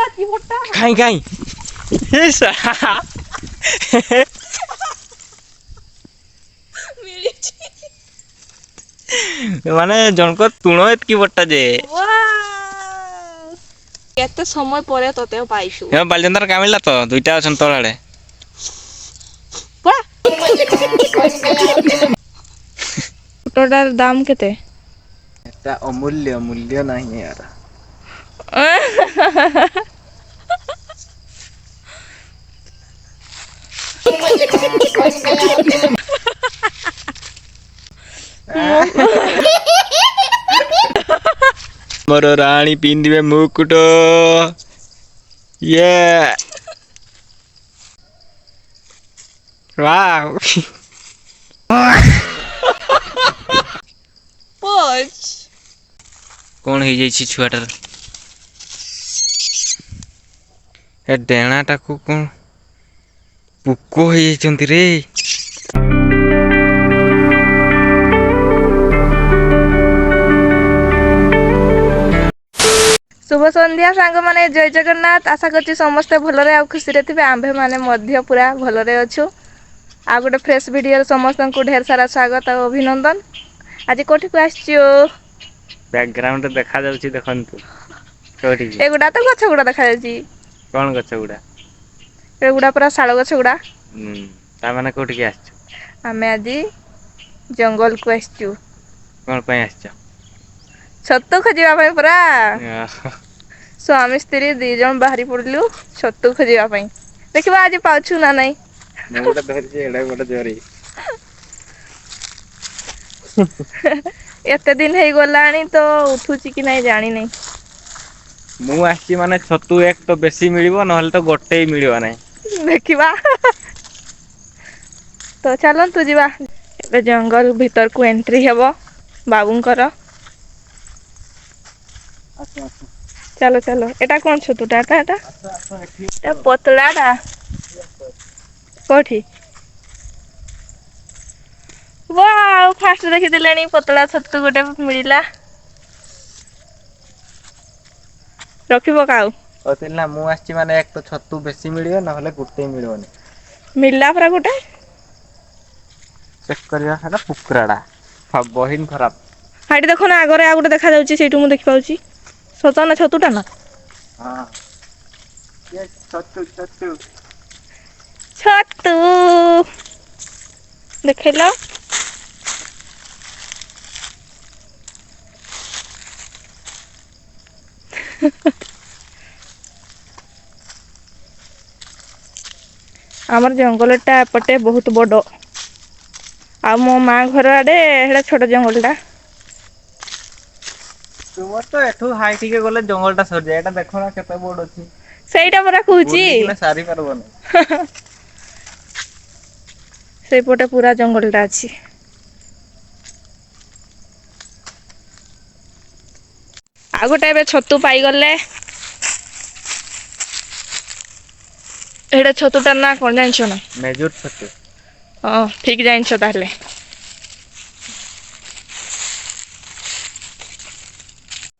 କାଇଁ କାଇଁ ହେ ମାନେ ଜଣଙ୍କ ତୁଣ ଏତିକି ବଟା ଯେ। କେତେ ସମୟ ପରେ ତତେ ପାଇଛୁ। ବାଲିଚନ୍ଦର କାମିଲା ତ ଦୁଇଟା ଅଛନ୍ତି ତଳ ଆଡେ। ଫଟୋଟାର ଦାମ କେତେ? ଏଟା ଅମୂଲ୍ୟ, ମୂଲ୍ୟ ନାହିଁ ୟାର। ମୋର ରାଣୀ ପିନ୍ଧିବେ ମୁକୁଟ। ଇଏ କଣ ହେଇଯାଇଛି ଛୁଆଟାର? ଏ ଡେଣାଟାକୁ କଣ ପୋକ ହେଇଯାଇଛନ୍ତି ରେ। ଶୁଭ ସନ୍ଧ୍ୟା ସାଙ୍ଗମାନେ, ଜୟ ଜଗନ୍ନାଥ। ଆଶା କରୁଛି ସମସ୍ତେ ଭଲରେ ଆଉ ଖୁସିରେ ଥିବେ। ଆମ୍ଭେମାନେ ମଧ୍ୟ ପୁରା ଭଲରେ ଅଛୁ। ଆଉ ଗୋଟେ ଫ୍ରେଶ୍ ଭିଡ଼ିଓରେ ସମସ୍ତଙ୍କୁ ଢେର ସାରା ସ୍ୱାଗତ ଆଉ ଅଭିନନ୍ଦନ। ଆଜି କୋଉଠିକୁ ଆସିଛୁ? ବ୍ୟାକଗ୍ରାଉଣ୍ଡ ଦେଖାଯାଉଛି, ଦେଖନ୍ତୁ କୋଉଠିକି। ଏଗୁଡ଼ା ତ ଗଛ ଗୁଡ଼ା ଦେଖାଯାଉଛି। କଣ ଗଛ ଗୁଡ଼ା? ଏଗୁଡ଼ା ପୁରା ଶାଳ ଗଛ ଗୁଡ଼ା। ତା ମାନେ କୋଉଠିକି ଆସିଛୁ? ଆମେ ଆଜି ଜଙ୍ଗଲକୁ ଆସିଛୁ। କଣ ପାଇଁ ଆସିଛ? ଛତୁ ଖୋଜିବା ପାଇଁ ପରା। ସ୍ୱାମୀ ସ୍ତ୍ରୀ ଦି ଜଣ ବାହାରି ପଡିଲୁ ଛତୁ ଖୋଜିବା ପାଇଁ। ଦେଖିବା ଆଜି ପାଉଛୁ ନା ନାଇଁ। ମୁଁ ଗୋଟେ ଧରିଛି, ଏଇଟା ଗୋଟେ ଜରି। ଏତେ ଦିନ ହେଇଗଲାଣି ତ ଉଠୁଛି କି ନାଇଁ ଜାଣିନାଇଁ। ମୁଁ ଆସିଛି ମାନେ ଛତୁ ଏକ ତ ବେଶୀ ମିଳିବ, ନହେଲେ ତ ଗୋଟେ ବି ମିଳିବ ନାହିଁ। ଦେଖିବା ତ, ଚାଲନ୍ତୁ ଯିବା। ଏବେ ଜଙ୍ଗଲ ଭିତରକୁ ଏଣ୍ଟ୍ରି ହେବ ବାବୁଙ୍କର। ଆସ ଆସ। ଚାଲ ଚାଲ। ଏଟା କଣ ଛତୁଟା? ଏଟା ଏଟା ଆସ ଆସ ଏଠି। ଏଟା ପତଳାଟା କୋଉଠି? ୱାଓ, ଫାଷ୍ଟ ଦେଖିଦେଲେଣି, ପତଳା ଛତୁ ଗୋଟେ ମିଳିଲା। ରଖିବ କାଉ। କହୁଥିଲି ନା, ମୁଁ ଆସିଛି ମାନେ ଏକ ତ ଛତୁ ବେଶୀ ମିଳିବ, ନହେଲେ ଗୋଟେ ମିଳିବନି। ମିଳିଲା ପରା ଗୋଟେ। ଚେକ୍ କରିବା। ସେଟା ପୁକୁରାଟା ବହିନ ଖରାପ। ହାଇଠି ଦେଖ ନା, ଆଗରେ ଆଉ ଗୋଟେ ଦେଖାଯାଉଛି। ସେଇଠୁ ମୁଁ ଦେଖିପାରୁଛି। ସତ ନା ଛତୁଟା ନା? ହଁ, ଛତୁ ଛତୁ। ଛତୁ ଦେଖେଇଲ। ଆମର ଜଙ୍ଗଲଟା ଏପଟେ ବହୁତ ବଡ଼, ଆଉ ମୋ ମା ଘର ଆଡେ ହେଟା ଛୋଟ ଜଙ୍ଗଲଟା। ତୁମର ତ ଏଠୁ ହାଇ ଟିକେ ଗଲେ ଜଙ୍ଗଲ ଟା ସରିଯାଏ। ଏଟା ଦେଖ ନା କେତେ ବଡ ଅଛି। ସେଇଟା ପରା କହୁଛି। ବୁଲିକିନା ସାରି ପାରିବନି। ସେଇପଟେ ପୁରା ଜଙ୍ଗଲଟା ଅଛି। ଆଉ ଗୋଟେ ଏବେ ଛତୁ ପାଇଗଲେ। ଏଇଟା ଛତୁଟା ନା କଣ ଜାଣିଛ ନା? ମେଜୁର ଛତୁ। ହଁ, ଠିକ ଜାଣିଛ ତାହେଲେ।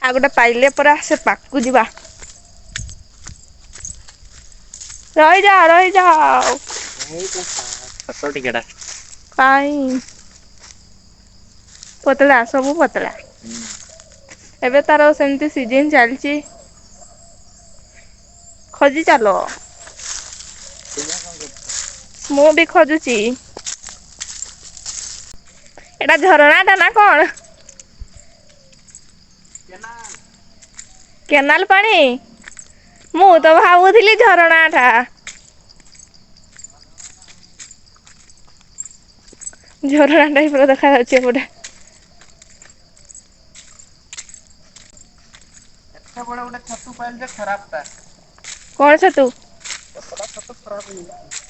ଆଉ ଗୋଟେ ପାଇଲେ ପରା, ସେ ପାଖକୁ ଯିବା। ରହିଯାଅ ରହିଯାଅ। ଛୋଟ ଟିକେଟା। କାଇଁ, ପତଳା, ସବୁ ପତଳା। ଏବେ ତାର ସେମିତି ସିଜିନ ଚାଲିଛି। ଖୋଜି ଚାଲ। ତୁମେ କଣ କରୁଛ? ମୁଁ ବି ଖୋଜୁଛି। ଏଟା ଝରଣାଟା ନା କଣ? କେନାଲ। କେନାଲ ପାଣି। ମୁଁ ତ ଭାବୁଥିଲି ଝରଣାଟା। ଝରଣା ଟାଇପର ଦେଖାଯାଉଛି ଏପଟେ। ଏତେ ବଡ ଗୋଟେ ଛତୁ ପାଇଲି ଯେ ଖରାପ ଟା। କଣ ଛତୁ? ପତଳା ଛତୁ ଖରାପ ହେଇଯାଇଛି।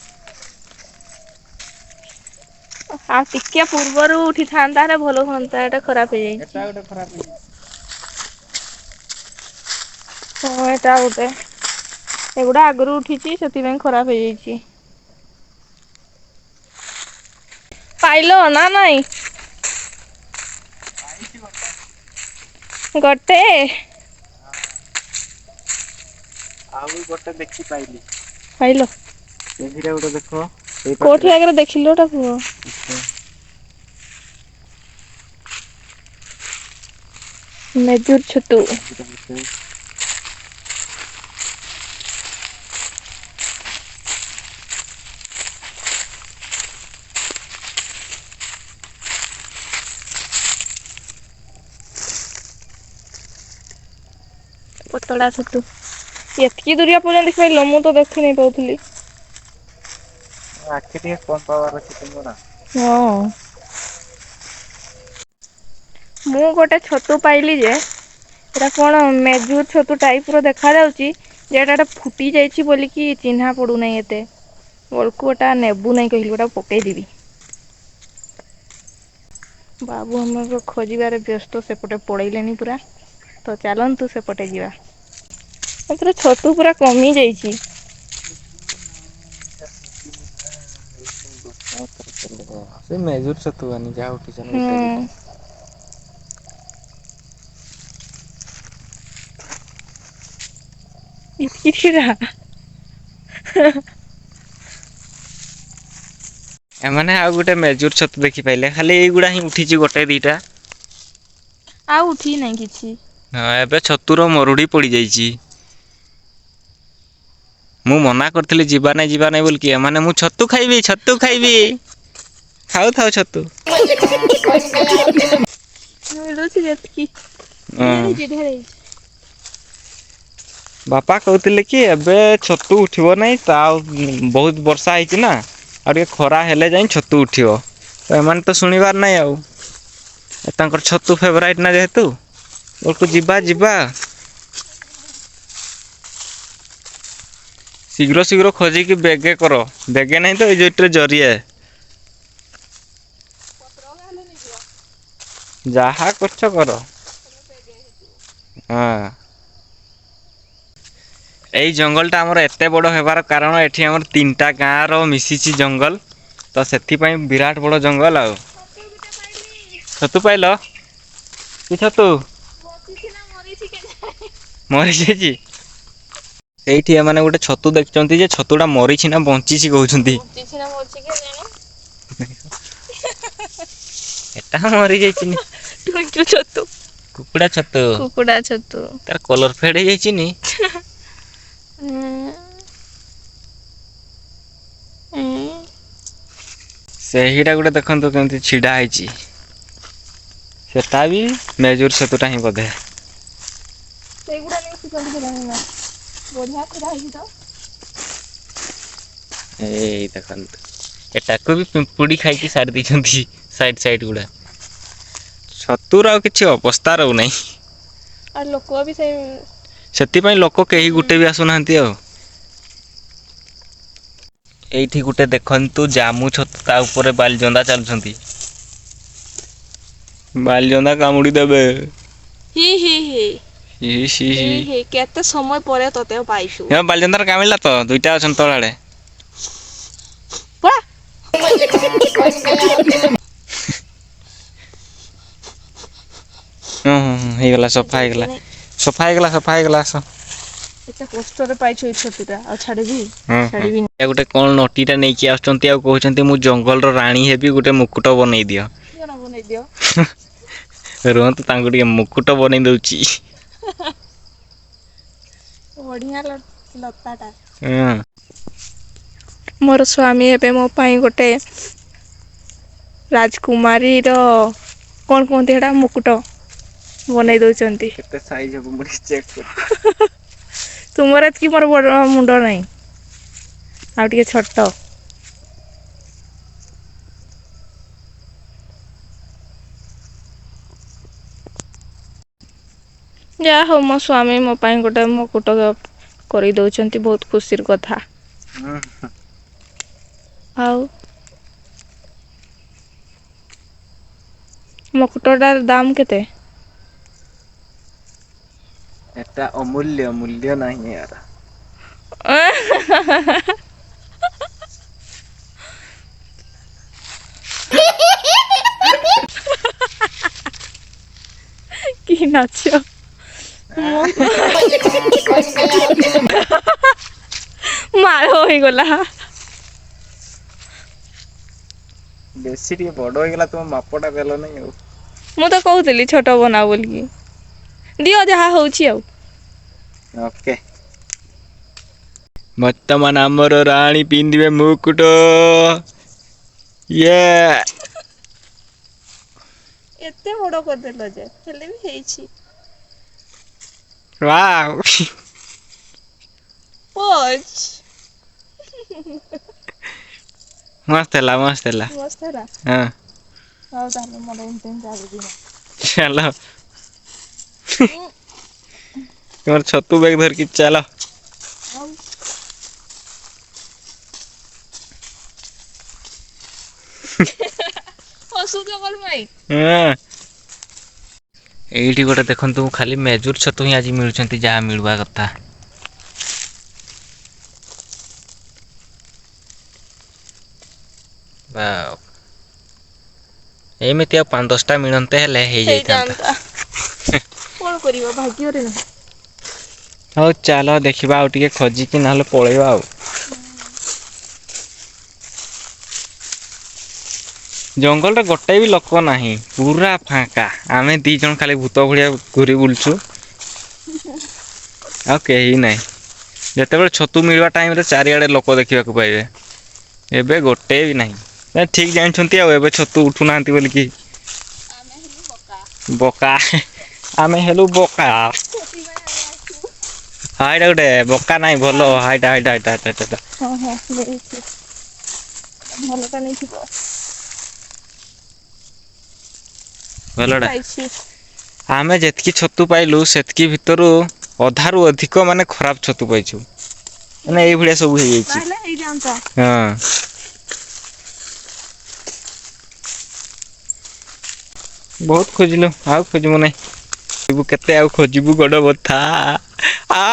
ଆଉ ଟିକେ ପୂର୍ବରୁ ଉଠିଥାନ୍ତା ହେଲେ ଭଲ ହୁଅନ୍ତା। ଏଟା ଖରାପ ହେଇଯାଇଛି। ଏଟା ଗୋଟେ ଖରାପ ହେଇଯାଇଛି। ହଁ, ଏଟା ଗୋଟେ ଏଗୁଡା ଆଗରୁ ଉଠିଛି, ସେଥିପାଇଁ ଖରାପ ହେଇଯାଇଛି। ପାଇଲ ନା ନାଇଁ? ପାଇଛି ଗୋଟେ। ଗୋଟେ। ଆଉ ଗୋଟେ ଦେଖିପାଇଲି। ପାଇଲ? ଏହିଟା ଗୋଟେ ଦେଖ ଏଇ କୋଉଠି ପାଖରେ। ଆଗରେ ଦେଖିଲ ଏଟା କୁହ? ମେଜୁର ଛତୁ। ଏଇଟା ଗୋଟେ। ପତଳା ଛତୁ ଏତିକି ଦୁରିଆ ପର୍ଯ୍ୟନ୍ତ ଦେଖିପାରିଲ ମୁଁ ତ ଦେଖିନାଇ ପାଉଥିଲି। ଆଖି ଟିକେ କମ୍ ପାୱାର ଅଛି ତୁମର। ହଁ। ମୁଁ ଗୋଟେ ଛତୁ ପାଇଲି ଯେ ଏଟା କଣ ମେଜୁର ଛତୁ ଟାଇପ ର ଦେଖା ଯାଉଛି। ଯେ ଏଟା ଗୋଟେ ଫୁଟି ଯାଇଛି ବୋଲିକି ଚିହ୍ନା ପଡୁନାହିଁ ଏତେ। ବଳକୁ ଏଟା ନେବୁ ନାଇଁ କହିଲି ଗୋଟା ପକେଇଦେବି। ବାବୁ ଆମର ଖୋଜିବାରେ ବ୍ୟସ୍ତ ସେପଟେ ପଳେଇଲେଣି ପୁରା। ତ ଚାଲନ୍ତୁ ସେପଟେ ଯିବା। ଏଥର ଛତୁ ପୁରା କମି ଯାଇଛି। ସେ ମେଜୁର ଛତୁ ଆନି ଯାହା ଉଠିଛନ୍ ହୁଁ ଗୋଟେ ଦିଟା। ଏମାନେ ଆଉ ଗୋଟେ ମେଜୁର ଛତୁ ଦେଖି ପାଇଲେ ଖାଲି ଏଇଗୁଡା ହିଁ ଉଠିଛି ଗୋଟେ ଦିଟା। ଆଉ ଉଠି ନାଇଁ କିଛି। ହଁ ଏବେ ଛତୁର ମରୁଡ଼ି ପଡ଼ିଯାଇଛି। ମୁଁ ମନା କରିଥିଲି ଯିବା ନାଇଁ ଯିବା ନାଇଁ ବୋଲିକି ମାନେ ମୁଁ ଛତୁ ଖାଇବି ଛତୁ ଖାଇବି। ଖାଉଥାଅ ଛତୁ। ମିଳୁଛି ଯେତିକି ହଁ ଢେର ହେଇଛି ଢେର ହେଇଛି। ବାପା କହୁଥିଲେ କି ଏବେ ଛତୁ ଉଠିବ ନାହିଁ ତା ବହୁତ ବର୍ଷା ହେଇଛି ନା। ଆଉ ଟିକେ ଖରା ହେଲେ ଯାଇ ଛତୁ ଉଠିବ ତ ଏମାନେ ତ ଶୁଣିବାର ନାଇଁ ଆଉ। ତାଙ୍କର ଛତୁ ଫେବରାଇଟ୍ ନା ଯେହେତୁ ଯିବା ଯିବା। ଶୀଘ୍ର ଶୀଘ୍ର ଖୋଜିକି ବେଗେ କର ବେଗେ ନାହିଁ ତ ଏଇ ଯୋଉଥିରେ ଜରିଆଏ। ପତ୍ର ହେଲେ ନେଇଯିବ। ଯାହା କରୁଛ କର। ହଁ। ଏଇ ଜଙ୍ଗଲଟା ଆମର ଏତେ ବଡ଼ ହେବାର କାରଣ ଏଠି ଆମର ତିନିଟା ଗାଁର ମିଶିଛି ଜଙ୍ଗଲ। ତ ସେଥିପାଇଁ ବିରାଟ ବଡ଼ ଜଙ୍ଗଲ ଆଉ। ଛତୁ ଗୋଟେ ପାଇଲି। ଛତୁ ପାଇଲ କି ଛତୁ? ବଞ୍ଚିଛି ନା ମରିଛି କେଜାଣି? ମରିଯାଇଛି। ଏଇଠି ଏମାନେ ଗୋଟେ ଛତୁ ଦେଖିଛନ୍ତି ଯେ ଛତୁ ଟା ମରିଛି ନା ବଞ୍ଚିଛି କହୁଛନ୍ତି। ବଞ୍ଚିଛି ନା ମରିଛି କେଜାଣି? ଏଟା ମରି ଯାଇଛି ନି। ଟୁଇଣ୍ଟୁ ଛତୁ କୁକୁଡ଼ା ଛତୁ କୁକୁଡ଼ା ଛତୁ। ତାର କଲର ଫେଡ୍ ହେଇଯାଇଛି ନି। ଉଁ ଉଁ ସେହିଟା ଗୋଟେ ଦେଖନ୍ତୁ କେମିତି ଛିଡା ହେଇଛି। ସେଟା ବି ମେଜୁର ଛତୁଟା ହିଁ ବୋଧେ। ସେଇଗୁଡା ନେଇ ନା ବଢିଆ ଛିଡା ହେଇଛି ତ। ଏଇ ଦେଖନ୍ତୁ ଏଟାକୁ ବି ପିମ୍ପୁଡି ଖାଇକି ସାରି ଦେଇଛନ୍ତି ସାଇଡ ସାଇଡ ଗୁଡା। ଛତୁର ଆଉ କିଛି ଅବସ୍ଥା ରହୁନାହିଁ। ଆଉ ଲୋକ ବି ସେଇ ସେଥିପାଇଁ ଲୋକ କେହି ହୁଁ ଗୋଟେ ବି ଆସୁନାହାନ୍ତି ଆଉ। ଏଇଠି ଗୋଟେ ଦେଖନ୍ତୁ ଜାମୁ ଛତୁ ତା ଉପରେ ବାଲିଚନ୍ଦା ଚାଲୁଛନ୍ତି। ବାଲିଚନ୍ଦା କାମୁଡି ଦେବେ। ହି ହି ହି ଇ ହି ହି କେତେ ସମୟ ପରେ ତତେ ପାଇଛୁ। ହଁ ବାଲିଚନ୍ଦ୍ର କାମୁଡ଼ିଲା ତ ଦୁଇଟା ଅଛନ୍ତି ତଳ ଆଡ଼େ। ପଳା। ହଁ ହଁ ହଁ ହେଇଗଲା ସଫା ଜଗି ହେଇଗଲା ନାଇଁ ସଫା ହେଇଗଲା ସଫା ହେଇଗଲା ଆସ। ଏତେ କଷ୍ଟରେ ପାଇଛୁ ଏଇ ଛତୁଟା ଆଉ ଛାଡିବି ହୁଁ ହୁଁ ଛାଡିବିନି। ଗୋଟେ କଣ ନଟିଟା ନେଇକି ଆସୁଛନ୍ତି ଆଉ କହୁଛନ୍ତି ମୁଁ ଜଙ୍ଗଲର ରାଣୀ ହେବି ଗୋଟେ ମୁକୁଟ ବନେଇ ଦିଅ। ଦିଅ ନା ବନେଇ ଦିଅ। ରୁହନ୍ତୁ ତାଙ୍କୁ ଟିକେ ମୁକୁଟ ବନେଇ ଦଉଛି। ବଢିଆ ଲତାଟା। ହଁ। ମୋର ସ୍ଵାମୀ ଏବେ ମୋ ପାଇଁ ଗୋଟେ ରାଜକୁମାରୀ ର କଣ କୁହନ୍ତି ହେଟା ମୁକୁଟ। ବନେଇ ଦଉଛନ୍ତି। କେତେ ସାଇଜ ହବ ମୁଁ ଟିକେ ଚେକ୍ କରୁଛି। ତୁମର ଏତିକି ମୋର ବଡ ମୁଣ୍ଡ ନାହିଁ ଆଉ ଟିକେ ଛୋଟ। ଯାହା ହଉ ମୋ ସ୍ଵାମୀ ମୋ ପାଇଁ ଗୋଟେ ମୁକୁଟ କରିଦଉଛନ୍ତି ବହୁତ ଖୁସିର କଥା। ହୁଁ। ଆଉ। ମୁକୁଟଟାର ଦାମ କେତେ? ଏଟା ଅମୂଲ୍ୟ ମୂଲ୍ୟ ନାହିଁ ଏହାର। କି ନାଚ ମୁଁ। ହେଇଗଲା। ବେଶୀ ଟିକେ ବଡ ହେଇଗଲା, ତୁମ ମାପଟା ଦେଲ ନାହିଁ ଆଉ। ମୁଁ ତ କହୁଥିଲି ଛୋଟ ବନାଅ ବୋଲିକି। ଦିଅ ଯାହା ହଉଛି ଆଉ। ଓକେ, ବର୍ତ୍ତମାନ ଆମର ରାଣୀ ପିନ୍ଧିବେ ମୁକୁଟ। ଇଏ ଏତେ ବଡ କରିଦେଲ ଯେ, ହେଲେ ବି ହେଇଛି। ୱାଓ। ପୋଜ୍। ମସ୍ତ ହେଲା, ମସ୍ତ ହେଲା। ମସ୍ତ ହେଲା। ହଁ। ହଉ ତାହେଲେ ମୋର ଏମିତି ଏମିତି ଆଗକୁ ଚାଲ, ତୁମର ଛତୁ ବ୍ୟାଗ ଧରିକି ଚାଲ। ଆଉ ହସୁଛ କଣ ପାଇଁ? ହଁ, ଏଇଠି ଗୋଟେ ଦେଖନ୍ତୁ, ଖାଲି ମେଜୁର ଛତୁ ହିଁ ଆଜି ମିଳୁଛନ୍ତି, ଯାହା ମିଳିବା କଥା। ୱାଓ। ଏମିତି ଆଉ 5 10ଟା ମିଳନ୍ତେ ହେଲେ ହେଇଯାଇଥାନ୍ତା। ହେଇଯାନ୍ତା। କଣ କରିବା, ଭାଗ୍ୟରେ ନାହିଁ। ହଉ ଚାଲ ଦେଖିବା ଆଉ ଟିକେ ଖୋଜିକି, ନହେଲେ ପଳେଇବା ଆଉ। ଜଙ୍ଗଲରେ ଗୋଟେ ବି ଲୋକ ନାହିଁ, ପୁରା ଫାଙ୍କା। ଆମେ ଦି ଜଣ ଖାଲି ଭୂତ ଭଳିଆ ଘୁରି ବୁଲୁଛୁ। ଆଉ କେହି ନାହିଁ। ଯେତେବେଳେ ଛତୁ ମିଳିବା ଟାଇମ ରେ ଚାରିଆଡେ ଲୋକ ଦେଖିବାକୁ ପାଇବେ। ଏବେ ଗୋଟେ ବି ନାହିଁ। ନା ଠିକ ଜାଣିଛନ୍ତି ଆଉ, ଏବେ ଛତୁ ଉଠୁନାହାନ୍ତି ବୋଲିକି। ଆମେ ହେଲୁ ବକା। ବୋକା, ଆମେ ହେଲୁ ବୋକା। ସେଥିପାଇଁ ଆମେ ଆସିବୁ। ହଁ, ଏଇଟା ଗୋଟେ ବକା ନାଇଁ, ଭଲ। ହାଇଟା ହାଇଟା ହାଇଟା। ହଁ ହଁ, ମିଳିଛି। ଭଲଟା ନେଇଥିବ। ଭଲଟା। ପାଇଛି। ଆମେ ଯେତିକି ଛତୁ ପାଇଲୁ, ସେତିକି ଭିତରୁ ଅଧାରୁ ଅଧିକ ମାନେ ଖରାପ ଛତୁ ପାଇଛୁ। ମାନେ ଏଇଭଳିଆ ସବୁ ହେଇଯାଇଛି। ନହେଲେ ହେଇଯାନ୍ତା। ହଁ। ବହୁତ ଖୋଜିଲୁ, ଆଉ ଖୋଜିବୁ ନାହିଁ। କେତେ ଆଉ ଖୋଜିବୁ, ଗୋଡ ବଥା ଆ।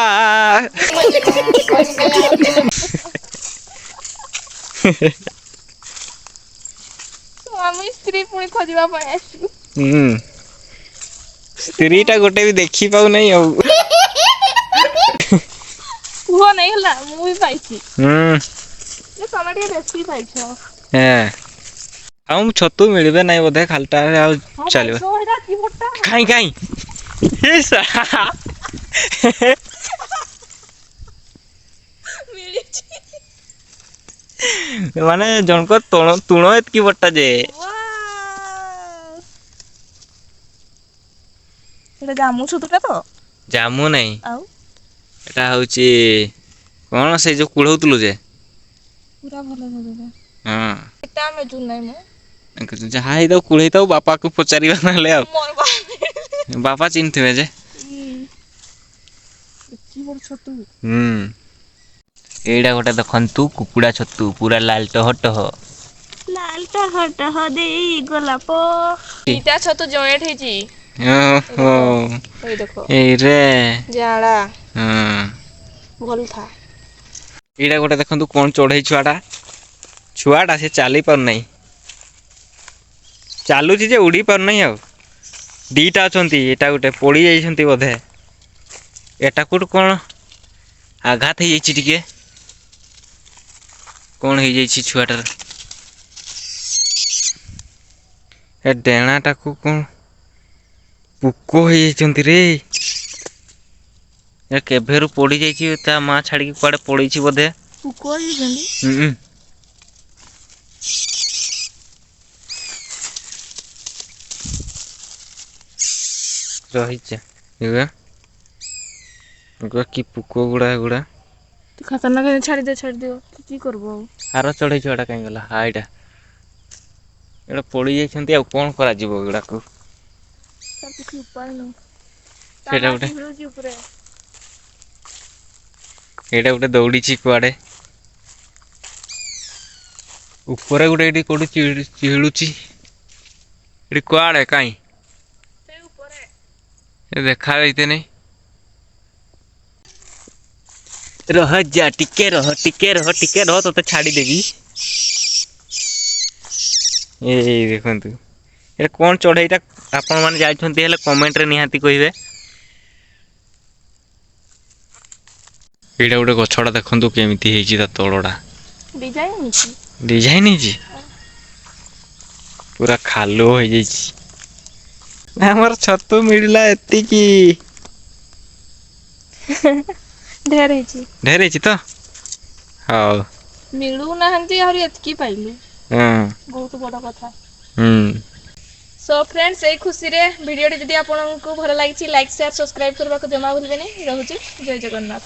ସ୍ୱାମୀ ସ୍ତ୍ରୀ ପୁଣି ଖୋଜିବା ପାଇଁ ଆସିବୁ। ହୁଁ, ସ୍ତ୍ରୀ ଟା ଗୋଟେ ବି ଦେଖି ପାଉନାହିଁ ଆଉ। କୁହ ନାଇଁ ହେଲା, ମୁଁ ବି ପାଇଛି। ହୁଁ। ଯେ ତମେ ଟିକେ ବେଶୀ ପାଇଛ। ହେଁ, ଆଉ ଛତୁ ମିଳିବେ ନାହିଁ ବୋଧେ ଖାଲିଟାରେ ଆଉ। ହଁ। ଚାଲିବ। ପାଇଛ, ଏଇଟା କି ବଟା? କାଇଁ କାଇଁ? ହେ ସା। ମିଳିଛି। ମାନେ ଜଣଙ୍କ ତଣ ତୁଣ ଏତିକି ବଟା ଯେ। ୱାଓ! ଏଇଟା ଜାମୁ ଛତୁଟା ତ? ଜାମୁ ନାଇଁ। ଆଉ? ଏଟା ହଉଛି କଣ, ସେଇ ଯୋଉ କୁଢଉଥିଲୁ ଯେ। ପୁରା ଭଲ ଛତୁଟା। ହଁ। ଏଟା ଆମେ ନାଇଁ ମୁଁ। ଯାହା ହେଇଥାଉ, କୁଢେଇଥାଉ, ବାପାକୁ ପଚାରିବା ନହେଲେ ଆଉ। ମୋର ବା। ବାପା ଚିହ୍ନିଥିବେ ଯେ। କି ବଡ ଛତୁ! ହୁଁ, ଏଇଟା ଗୋଟେ ଦେଖନ୍ତୁ, କୁକୁଡ଼ା ଛତୁ, ପୁରା ଲାଲ ଟହ ଟହ। ଲାଲ ଟହ ଟହ ଦେଇ ଗୋଲାପ। ଦିଟା ଛତୁ ଜଏଣ୍ଟ ହେଇଛି। ଓହୋ। ଏଇ ଦେଖ। ଏଇରେ। ଜାଁଳା। ହଁ। ଭଲ ଥା। ଏଇଟା ଗୋଟେ ଦେଖନ୍ତୁ, କଣ ଚଢେଇ ଛୁଆଟା। ଛୁଆଟା ସେ ଚାଲି ପାରୁନାହିଁ। ଚାଲୁଛି ଯେ ଉଡି ପାରୁନାହିଁ। ଆଉ ଦିଟା ଅଛନ୍ତି। ଏଇଟା ଗୋଟେ ପଡି ଯାଇଛନ୍ତି ବୋଧେ। ଏଟା କୋଉଠୁ କଣ ଆଘାତ ହେଇଯାଇଛି ଟିକେ, କଣ ହେଇଯାଇଛି ଛୁଆଟାର। ଏ ଡେଣାଟାକୁ କଣ ପୋକ ହେଇଯାଇଛନ୍ତି ରେ। ଏ କେଭେରୁ ପଡି ଯାଇଛି, ତା ମା ଛାଡିକି କୁଆଡେ ପଳେଇଛି ବୋଧେ। ପୋକ ହେଇଛନ୍ତି। ହୁଁ। ରହିଚା ଏଗୁଡ଼ା, କି ପୋକ ଗୁଡା ଏଗୁଡା। ଖତରନାକ। ଛାଡ଼ିଦିଅ, ଛାଡ଼ିଦିଅ। କି କରିବ ଆଉ? ଆର ଚଢେଇ ଛୁଆଟା କାହିଁ ଗଲା? ହଁ, ଏଇଟା ଏଇଟା ପଡି ଯାଇଛନ୍ତି, ଆଉ କଣ କରାଯିବ ଏଗୁଡାକୁ? ତାର କିଛି ଉପାୟ ନାହିଁ। ତା ସେଇଟା ମା ଗୋଟେ ଚିହୁଳୁଛି ଉପରେ। ଏଇଟା ଗୋଟେ ଦୌଡ଼ିଛି କୁଆଡେ। ଉପରେ ଗୋଟେ ଏଇଠି କୋଉଠି ଚିହିଳୁଛି। ଏଠି କୁଆଡେ କାଇଁ? ସେ ଉପରେ। ଏ ଦେଖା ଯାଇତେ ନାଇଁ। ରହ, ଯା, ଟିକେ ରହ, ଟିକେ ରହ, ଟିକେ ରହ, ତୋତେ ଛାଡିଦେବି। ଏଇ ଦେଖନ୍ତୁ, ଏ କଣ ଚଢେଇଟା? ଆପଣ ମାନେ ଯାଇଛନ୍ତି ହେଲେ କମେଣ୍ଟରେ ନିହାତି କହିବେ। ଏଇଟା ଗୋଟେ ଗଛଟା ଦେଖନ୍ତୁ କେମିତି ହେଇଛି ତା ତଳଟା। ଡିଜାଇନ ହେଇଛି। ଡିଜାଇନ ହେଇଛି, ପୁରା ଖାଲୁଅ ହେଇଯାଇଛି। ଆମର ଛତୁ ମିଳିଲା ଏତିକି। ଢେର ହେଇଛି। ଢେର ହେଇଛି ତ? ହଉ। ମିଳୁନାହାନ୍ତି, ଆହୁରି ଏତିକି ପାଇଲୁ। ହଁ। ବହୁତ ବଡ଼ କଥା। ହୁଁ। ସୋ ଫ୍ରେଣ୍ଡସ୍, ଏଇ ଖୁସିରେ ଭିଡ଼ିଓଟି ଯଦି ଆପଣଙ୍କୁ ଭଲ ଲାଗିଛି, ଲାଇକ୍, ସେୟାର, ସବସ୍କ୍ରାଇବ୍ କରିବାକୁ ଜମା ଭୁଲିବେନି। ରହୁଛି, ଜୟ ଜଗନ୍ନାଥ।